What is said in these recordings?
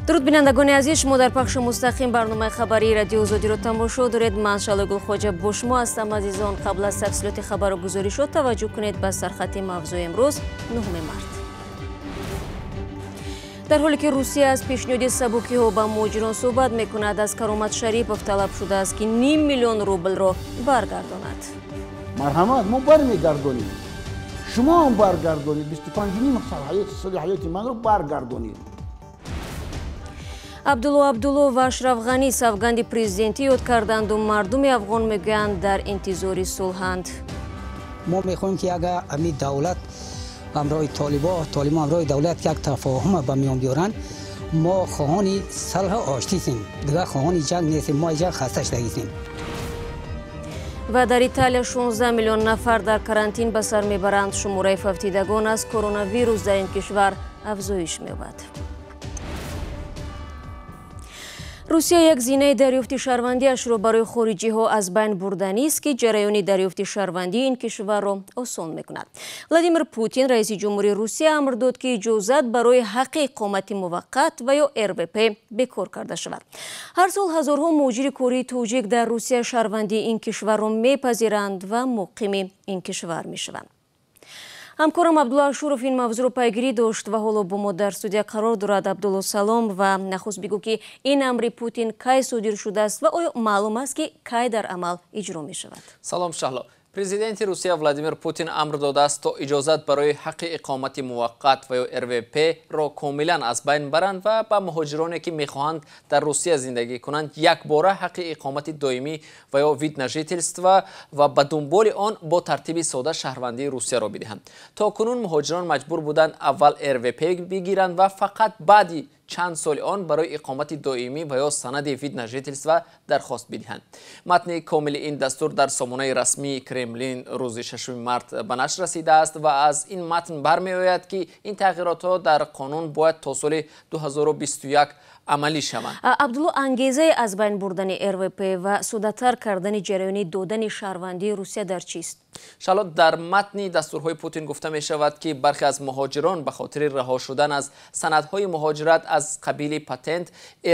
Дуруд, бинандагони азиз, шумо дар пахши мустақим барномаи хабарии Радиои Озодиро тамошо доред. Ман Шаҳло Гулхоҷа бо шумо ҳастам. Азизон, қабл аз тафсилоти хабару гузоришот таваҷҷӯҳ кунед ба сархати мавзӯи имрӯз, 9 март. Дар ҳоле ки Русия аз пешниҳоди сабукиҳо ба муҳоҷирон суҳбат мекунад, аз Каромат Шарипов талаб шудааст, ки ним миллион рублро баргардонад. Марҳамат, мо бармегардонем. Шумо ҳам баргардонед. 25,5 соли ҳаёти манро баргардонед. Абдулло Абдулло ва Ашраф Ғанӣ савганди президентӣ ёд карданду мардуми афғон мегӯянд, дар интизори сулҳанд. Мо мехоҳем, ки агар ами давлат ҳамроҳи толибо, толибо ҳамроҳи давлат як тафоҳума ба миён биёранд, мо хоҳони сулҳу оштисем, дигар хоҳони ҷанг нестем, мо ҷанг хаста шудагистем. Ва дар Италия 16 миллион нафар дар карантин ба сар мебаранд. Шумораи фавтидагон аз коронавирус дар ин кишвар афзоиш меёбад. Русия як зинаи дарёфти шаҳрвандиашро барои хориҷиҳо аз байн бурданист, ки ҷараёни дарёфти шаҳрвандии ин кишварро осон мекунад. Владимир Путин, раиси ҷумҳури Русия, амр дод, ки иҷозат барои ҳаққи иқомати муваққат ва ё РВП бекор карда шавад. Ҳар сол ҳазорҳо муҳоҷири кории тоҷик дар Русия шаҳрвандии ин кишварро мепазиранд ва муқими ин кишвар мешаванд. Ҳамкорам Абдулло Ашуров ин мавзӯъро пайгирӣ дошт ва ҳоло бо мо дар студия қарор дорад. Абдулло, салом, ва нахуст бигӯ, ки ин амри Путин кай содир шудааст ва оё маълум аст, ки кай дар амал иҷро мешавад? Салом, Шаҳло. Президенти Русия Владимир Путин амр додааст, то иҷозат барои ҳаққи иқомати муваққат ва ё РВП ро комилан аз байн баранд ва ба муҳоҷироне, ки мехоҳанд дар Русия зиндагӣ кунанд, якбора ҳаққи иқомати доимӣ ва ё вид на жительство ва ба дунболи он бо тартиби сода шаҳрвандии Русияро бидиҳанд. То кунун муҳоҷирон маҷбур буданд аввал РВП бигиранд ва фақат баъди чанд соли он барои иқомати доимӣ ва ё санади вид на жительство дархост бидиҳанд. Матни комили ин дастур дар сомонаи расмии Кремлин рӯзи 6 март ба нашр расидааст ва аз ин матн бармеояд, ки ин тағйиротҳо дар қонун бояд то соли 2021 амалӣ шаванд. Абдулло, ангезаи аз байн бурдани РВП ва соддатар кардани ҷараёни додани шаҳрвандии Русия дар чист? Шаҳло, дар матни дастурҳои Путин гуфта мешавад, ки бархе аз муҳоҷирон ба хотири раҳо шудан аз санадҳои муҳоҷират аз қабили патент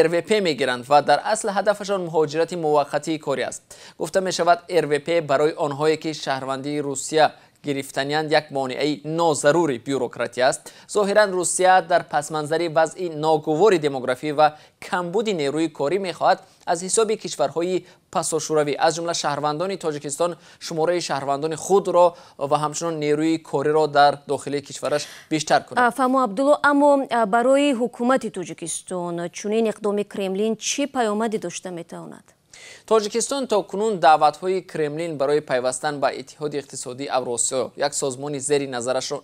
РВП мегиранд ва дар асл ҳадафашон муҳоҷирати муваққатии корӣ аст. Гуфта мешавад, РВП барои онҳое, ки шаҳрвандии Русия гирифтаниянд, як монеаи нозарури бюрократия аст. Зоҳиран, Русия дар пасманзари вазъи ногувори демографӣ ва камбуди нерӯи корӣ мехоҳад аз ҳисоби кишварҳои пасошӯравӣ, аз ҷумла шаҳрвандони Тоҷикистон, шумораи шаҳрвандони худро ва ҳамчунон нерӯи кориро дар дохили кишвараш бештар кунад. Фаҳмо, Абдулло, аммо барои ҳукумати Тоҷикистон чунин иқдоми Кремлин чӣ паёмаде дошта метавонад? Тоҷикистон то кунун даъватҳои Кремлин барои пайвастан ба Иттиҳоди иқтисодии Авросиё, як созмони зери назарашро,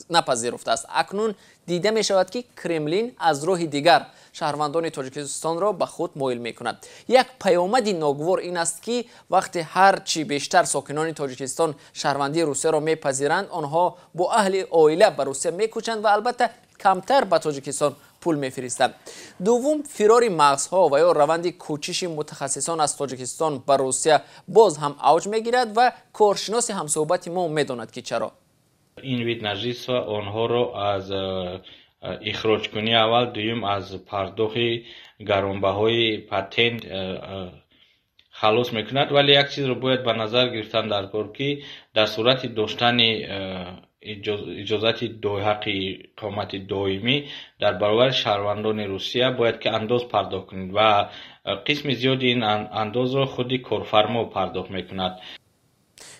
напазируфтааст. Акнун дида мешавад, ки Кремлин аз роҳи дигар шаҳрвандони Тоҷикистонро ба худ моил мекунад. Як паёмади ногувор ин аст, ки вақте ҳар чӣ бештар сокинони Тоҷикистон шаҳрвандии Русияро мепазиранд, онҳо бо аҳли оила ба Русия мекӯчанд ва албатта камтар ба Тоҷикистон пул мефиристанд. Дуввум, фирори мағзҳо ва ё раванди кӯчиши мутахассисон аз Тоҷикистон ба Русия боз ҳам авҷ мегирад ва коршиноси ҳамсӯҳбати мо медонад, ки чаро. Ин вид на жительство онҳоро аз ихроҷкунӣ аввал, дуюм, аз пардохти гаронбаҳои патент халос мекунад. Вале як чизро бояд ба назар гирифтан дар кор, ки дар сурати доштани иҷозати ҳаққи иқомати доимӣ дар баробари шаҳрвандони Русия бояд ки андоз пардохт кунед ва қисми зиёди ин андозро худи корфармо пардохт мекунад.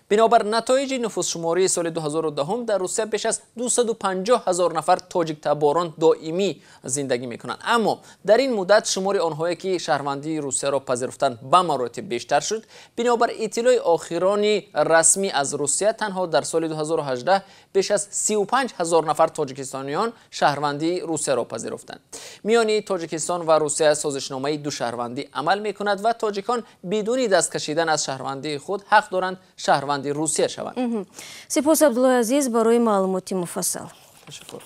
Бинобар натоиҷи нуфусшумории соли 2010, дар Русия беш аз 250 ҳазор нафар тоҷиктаборон доимӣ зиндагӣ мекунанд. Аммо дар ин муддат шумори онҳое, ки шаҳрвандии Русияро пазируфтанд, ба маротиб бештар шуд. Бинобар иттилои охирони расмӣ аз Русия, танҳо дар соли 2018 беш аз 35 ҳазор нафар тоҷикистониён шаҳрвандии Русияро пазируфтанд. Миёни Тоҷикистон ва Русия созишномаи душаҳрвандӣ амал мекунад ва тоҷикон бидуни даст кашидан аз шаҳрвандии худ ҳақ доранд шаҳрванди Русия шаванд. Сипос, Абдуллои азиз, барои маълумоти муфассал. Ташаккур.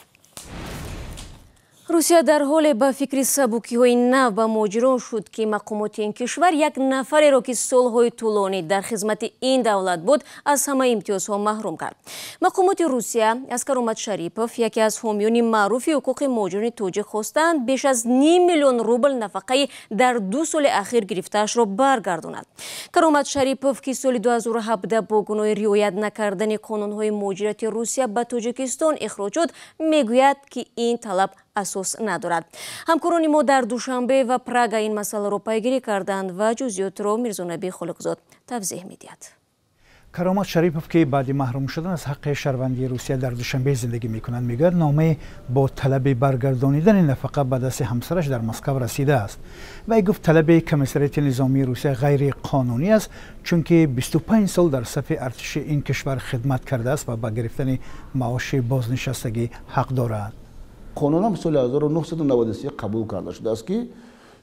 Русия дар ҳоле ба фикри сабукиҳои нав ба муҳоҷирон шуд, ки мақомоти ин кишвар як нафареро, ки солҳои тӯлонӣ дар хизмати ин давлат буд, аз ҳама имтиёзҳо маҳрум кард. Мақомоти Русия аз Каромат Шарипов, яке аз ҳомиёни маъруфи ҳуқуқи муҳоҷирони тоҷик, хостанд беш аз 500 000 рубл нафақаи дар 2 соли ахир гирифтаашро баргардонад. Каромат Шарипов, ки соли 2017 бо гуноҳи риоят накардани қонунҳои муҳоҷирати Русия ба Тоҷикистон ихроҷ шуд, мегӯяд, ки ин талаб асос надорад. Ҳамкорони мо дар Душанбе ва Прага ин масъаларо пайгирӣ карданд ва ҷузъиётро Мирзонаби Холиқзод тавзеҳ медиҳад. Каромат Шарипов, ки баъди маҳрум шудан аз ҳаққи шаҳрвандии Русия дар Душанбе зиндагӣ мекунад, мегӯяд номае бо талаби баргардонидани нафақа ба дасти ҳамсараш дар Москав расидааст. Вай гуфт талаби комиссариати низомии Русия ғайриқонунӣ аст, чунки 25 сол дар сафи артиши ин кишвар хидмат кардааст ва ба гирифтани маоши бознишастагӣ ҳақ дорад. Қонунам соли 1993 қабул карда шудааст, ки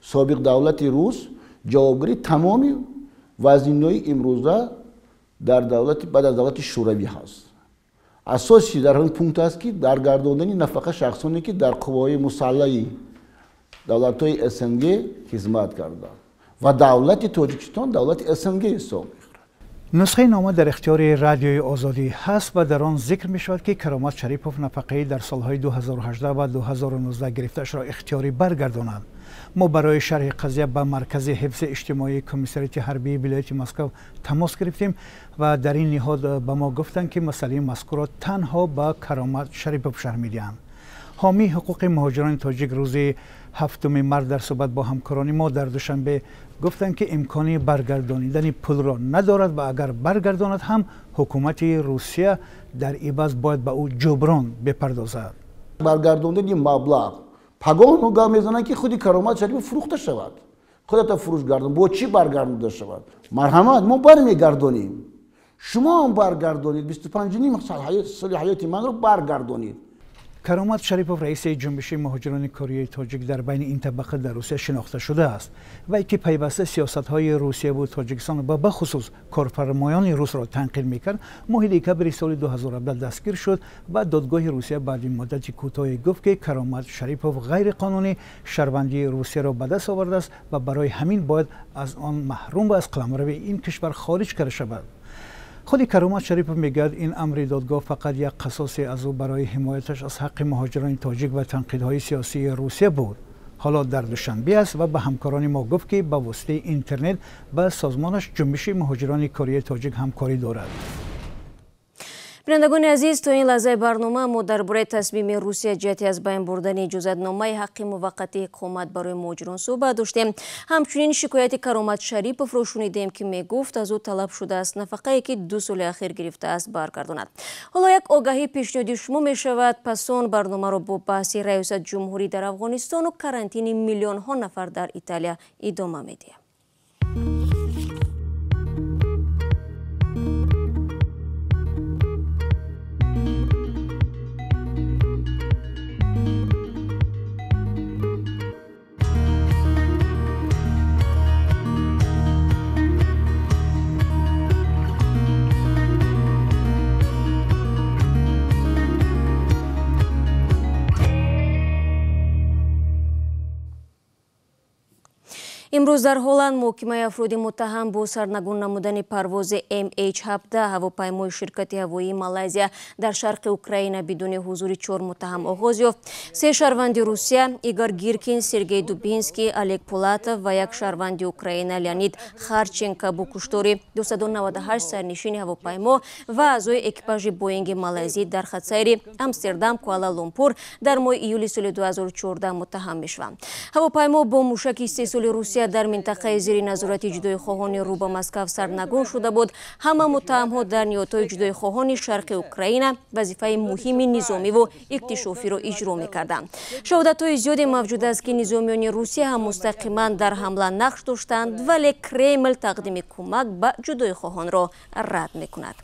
собиқ давлати рус ҷавобгари тамоми вазнинои имрӯза дар давлати баъд аз давлати шӯравӣ ҳаст. Асоси дар ҳамин пункт аст, ки дар гардондани нафақа шахсоне, ки дар қувваҳои мусаллаи давлатҳои СНГ хизмат карданд ва давлати Тоҷикистон давлати СНГ ҳисоб мехӯрад. Нусхаи нома дар ихтиёри Радиои Озодӣ ҳаст ва дар он зикр мешавад, ки Каромат Шарипов нафақаи дар солҳои 2018 ва 2019 гирифтаашро ихтиёрӣ баргардонад. Мо барои шарҳи қазия ба Маркази ҳифзи иҷтимоии комиссариати ҳарбии вилояти Москав тамос гирифтем ва дар ин ниҳод ба мо гуфтанд, ки масъалаи мазкурро танҳо ба Каромат Шарипов шарҳ медиҳанд. Ҳомии ҳуқуқи муҳоҷирони тоҷик рӯзи 7 март дар суҳбат бо ҳамкорони мо дар Душанбе гуфтанд, ки имкони баргардонидани пулро надорад ва агар баргардонад ҳам ҳукумати Русия дар иваз бояд ба ӯ ҷуброн бипардозад. Баргардондани маблағ пагоҳ гап мезананд, ки худи Каромат Шарипов фурӯхта шавад, худата фурӯш гардон, бо чӣ баргардонида шавад? Марҳамат, мо бармегардонем, шумо ҳам баргардонед, 25 соли ҳаёти манро баргардонед. Каромат Шарипов, раиси ҷунбиши муҳоҷирони кории тоҷик, дар байни ин табақа дар Русия шинохта шудааст. Вай, ки пайваста сиёсатҳои Русияву Тоҷикистон ва бахусус корфармоёни русро танқид мекард, моҳи декабри соли 2017 дастгир шуд ва додгоҳи Русия баъди муддати кӯтоҳе гуфт, ки Каромат Шарипов ғайриқонунӣ шаҳрвандии Русияро ба даст овардааст ва барои ҳамин бояд аз он маҳрум ва аз қаламрави ин кишвар хориҷ карда шавад. Худи Каромат Шарипов мегӯяд, ин амри додгоҳ фақат як қасосе аз ӯ барои ҳимояташ аз ҳаққи муҳоҷирони тоҷик ва танқидҳои сиёсии Русия буд. Ҳоло дар Душанбе аст ва ба ҳамкорони мо гуфт, ки ба воситаи интернет ба созмонаш ҷунбиши муҳоҷирони кории тоҷик ҳамкорӣ дорад. Бинандагони азиз, то ин лаҳзаи барнома мо дар бораи тасмими Русия ҷиҳати аз байн бурдани иҷозатномаи ҳаққи муваққатии иқомат барои муҳоҷирон суҳбат доштем. Ҳамчунин шикояти Каромат Шариповро шунидем, ки мегуфт аз ӯ талаб шудааст нафақае, ки 2 соли ахир гирифтааст, баргардонад. Ҳоло як огаҳӣ пешниҳоди шумо мешавад. Пас он барномаро бо баҳси раёсат ҷумҳурӣ дар Афғонистону карантини миллионҳо нафар дар Италия идома медиҳем. Имрӯз дар Ҳолланд муҳокимаи афроди муттаҳам бо сарнагун намудани парвози MH17 ҳавопаймои ширкати ҳавоии Малайзия дар шарқи Украина бидуни ҳузури 4 муттаҳам оғоз ёфт. 3 шаҳрванди Русия Игор Гиркин, Сергей Дубинский, Олег Пулатов ва як шаҳрванди Украина Леонид Харченко бо куштори 298 сарнишини ҳавопаймо ва аъзои экипажи Боинги малайзӣ дар хатсайри Амстердам Куала-Лумпур дар моҳи июли соли 2014 муттаҳам мешаванд. Ҳавопаймо бо мушаки истеҳсоли Русия дар минтақаи зери назорати ҷудоихоҳони рӯ ба Москав сарнагун шуда буд. Ҳама муттаҳамҳо дар ниҳодҳои ҷудоихоҳони шарқи Украина вазифаи муҳими низомиву иктишофиро иҷро мекарданд. Шаҳодатҳои зиёде мавҷуд аст, ки низомиёни Русия ҳам мустақиман дар ҳамла нақш доштанд, вале Кремл тақдими кӯмак ба ҷудоихоҳонро рад мекунад.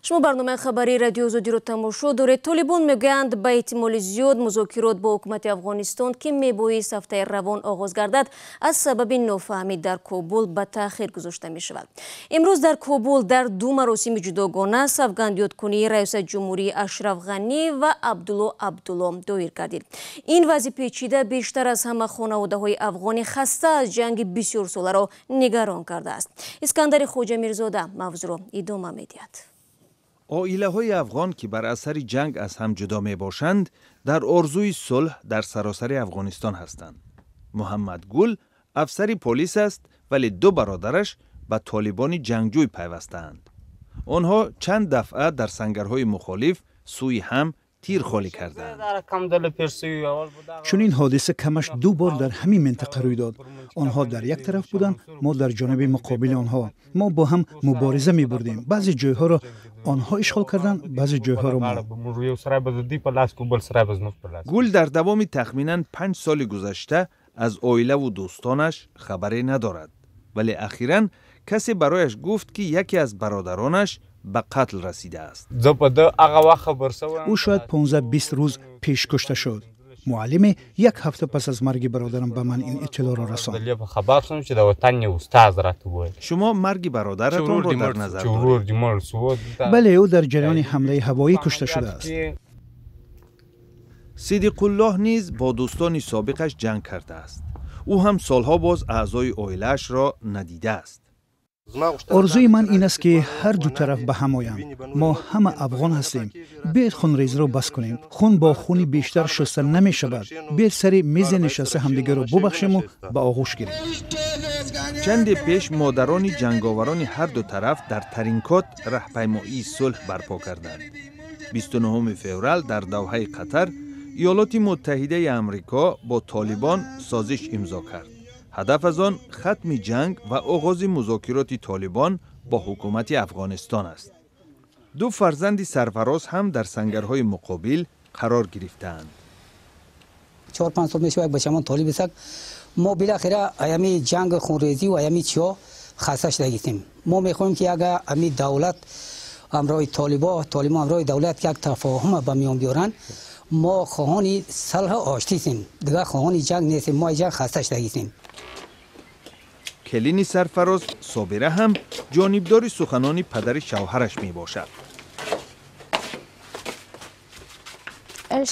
Шумо барномаи хабарии Радиои Озодиро тамошо доред. Толибон мегӯянд, ба эҳтимоли зиёд музокирот бо ҳукумати Афғонистон, ки мебоист ҳафтаи равон оғоз гардад, аз сабаби нофаҳмӣ дар Кобул ба таъхир гузошта мешавад. Имрӯз дар Кобул дар ду маросими ҷудогона савгандёдкунии раёсати ҷумҳурии Ашраф Ғанӣ ва Абдулло Абдулло доир гардид. Ин вазъи печида бештар аз ҳама хонаводаҳои афғони хаста аз ҷанги бисёрсоларо нигарон кардааст. Искандари Хоҷамирзода мавзӯъро идома медиҳад. Оилаҳои афғон, ки бар асари ҷанг аз ҳам ҷудо мебошанд, дар орзуи сулҳ дар саросари Афғонистон ҳастанд. Муҳаммадгул афсари полис аст, вале ду бародараш ба толибони ҷангҷӯй пайвастаанд. Онҳо чанд дафъа дар сангарҳои мухолиф сӯи ҳам тир холӣ карданд. Чунин ҳодиса камаш ду бор дар ҳамин минтақа рӯй дод. Онҳо дар як тараф буданд, мо дар ҷониби муқобили онҳо. Мо бо ҳам мубориза мебурдем. Баъзе ҷойҳоро онҳо ишғол карданд, баъзе ҷойҳоро мо. Гул дар давоми тахминан 5 соли гузашта аз оилаву дӯстонаш хабаре надорад, вале ахиран касе барояш гуфт, ки яке аз бародаронаш ба қатл расидааст. Ӯ шояд 15-20 рӯз пеш кушта шуд. Муаллиме як ҳафта пас аз марги бародарам ба ман ин иттилоъро расонд. Шумо марги бародаратонро дар назар доред? Бале, ӯ дар ҷараёни ҳамлаи ҳавоӣ кушта шудааст. Сидиқуллоҳ низ бо дӯстони собиқаш ҷанг кардааст. Ӯ ҳам солҳо боз аъзои оилаашро надидааст. Орзуи ман ин аст, ки ҳар ду тараф ба ҳам оянд. Мо ҳама афғон ҳастем. Биёед хунрезиро бас кунем. Хун бо хуни бештар шуста намешавад. Биёед сари мезе нишаста ҳамдигарро бубахшему ба оғӯш гирем. Чанде пеш модарони ҷанговарони ҳар ду тараф дар Таринкот раҳпаймоии сулҳ барпо карданд. 29 феврал дар Давҳаи Қатар Иёлоти Муттаҳидаи Амрико бо Толибон созиш имзо кард. Ҳадаф аз он хатми ҷанг ва оғози музокироти Толибон бо ҳукумати Афғонистон аст. Ду фарзанди Сарфароз ҳам дар сангарҳои муқобил қарор гирифтаанд. 4-5 сол мешавад, бачамон толиб аст. Мо билохира аями ҷанг, хунрезӣ ва аями чиҳо хаста шудагистем. Мо мехоҳем, ки агар ами давлат ҳамроҳи толибо, толибон ҳамроҳи давлат як тафоҳума ба миён биёранд, мо хоҳони сулҳу оштистем. Дигар хоҳони ҷанг нестем. Мо ҷанг хаста шудагистем. Келини Сарфароз Собира ҳам ҷонибдори суханони падари шавҳараш мебошад.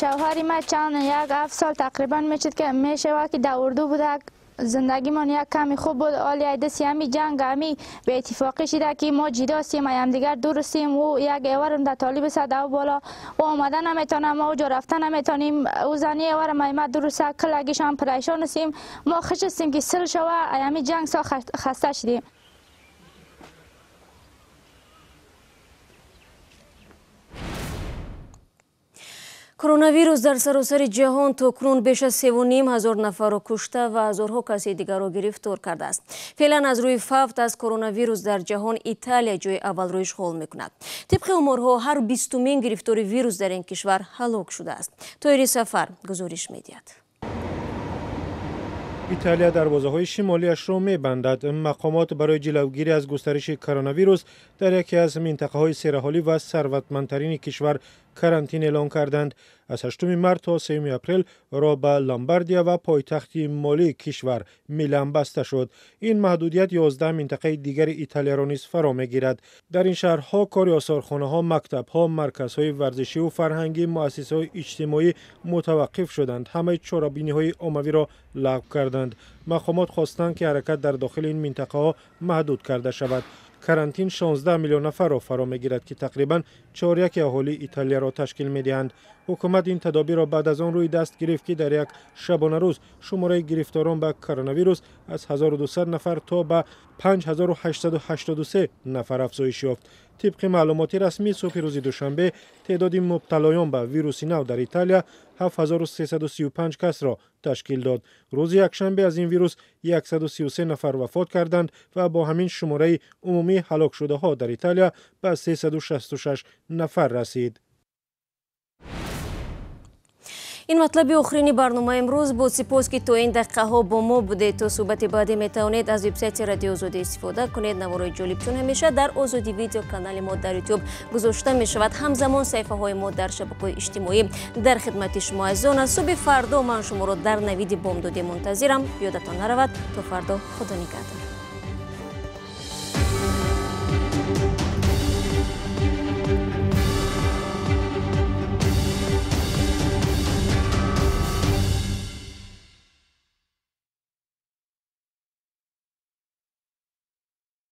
Шавҳари ман чанд як 7 сол тақрибан мешуд, ки мешавад, ки дар урду буда. Зиндагимон як ками хуб буд. Оли айдаси ҳами ҷанг, ҳами беиттифоқӣ шида, ки мо ҷидостем, ҳамдигар дурстем. Ӯ як эварам дар толиб аст, ав боло ӯ омада наметонам, мо ӯ ҷо рафта наметонем. Ӯ зани эварам ай ма дуруста, калагишам парешон ҳастем. Мо хуш ҳастем, ки сил шава. Ҳами ҷанг со хаста шудем. Коронавирус дар саросари ҷаҳон то кунун беш аз 3,5 ҳазор нафарро кушта ва ҳазорҳо каси дигарро гирифтор кардааст. Феълан аз рӯи фавт аз коронавирус дар ҷаҳон Италия ҷои аввалро ишғол мекунад. Тибқи оморҳо, ҳар 20-умин гирифтори вирус дар ин кишвар ҳалок шудааст. Тоҳири Сафар гузориш медиҳад. Италия дарвозаҳои шимолиашро мебандад. Мақомот барои ҷилавгирӣ аз густариши коронавирус дар яке аз минтақаҳои сераҳолӣ ва сарватмандтарини кишвар карантин эълон карданд. Аз 8 март то 3 апрел роҳ ба Ломбардия ва пойтахти молии кишвар Милан баста шуд. Ин маҳдудият 11 минтақаи дигари Италияро низ фаро мегирад. Дар ин шаҳрҳо кори осорхонаҳо, мактабҳо, марказҳои варзишиву фарҳангӣ, муассисаҳои иҷтимоӣ мутаваққиф шуданд. Ҳамаи чорабиниҳои оммавиро лағв карданд. Мақомот хостанд, ки ҳаракат дар дохили ин минтақаҳо маҳдуд карда шавад. Карантин 16 миллион нафарро фаро мегирад, ки тақрибан чоряки аҳолии Италияро ташкил медиҳанд. Ҳукумат ин тадобирро баъд аз он рӯи даст гирифт, ки дар як шабонарӯз шумораи гирифторон ба коронавирус аз 1200 нафар то ба 5883 нафар афзоиш ёфт. Тибқи маълумоти расмӣ, субҳи рӯзи душанбе теъдоди мубталоён ба вируси нав дар Италия 7335 касро ташкил дод. Рӯзи якшанбе аз ин вирус 133 нафар вафот карданд ва бо ҳамин шумораи умумии ҳалокшудаҳо дар Италия ба 366 нафар расид. Ин матлаби охирини барномаи имрӯз буд. Сипос, ки то ин дақиқаҳо бо мо будед. То суҳбати баъдӣ метавонед аз вебсайти Радиои Озодӣ истифода кунед. Наворои ҷолиб чун ҳамеша дар Озодӣ Видео, канали мо дар Ютуб, гузошта мешавад. Ҳамзамон саҳифаҳои мо дар шабакаҳои иҷтимоӣ дар хидмати шумо азизон аст. Субҳи фардо ман шуморо дар Навиди Бомдодӣ мунтазирам. Ёдатон наравад, то фардо, худо нигаҳдор.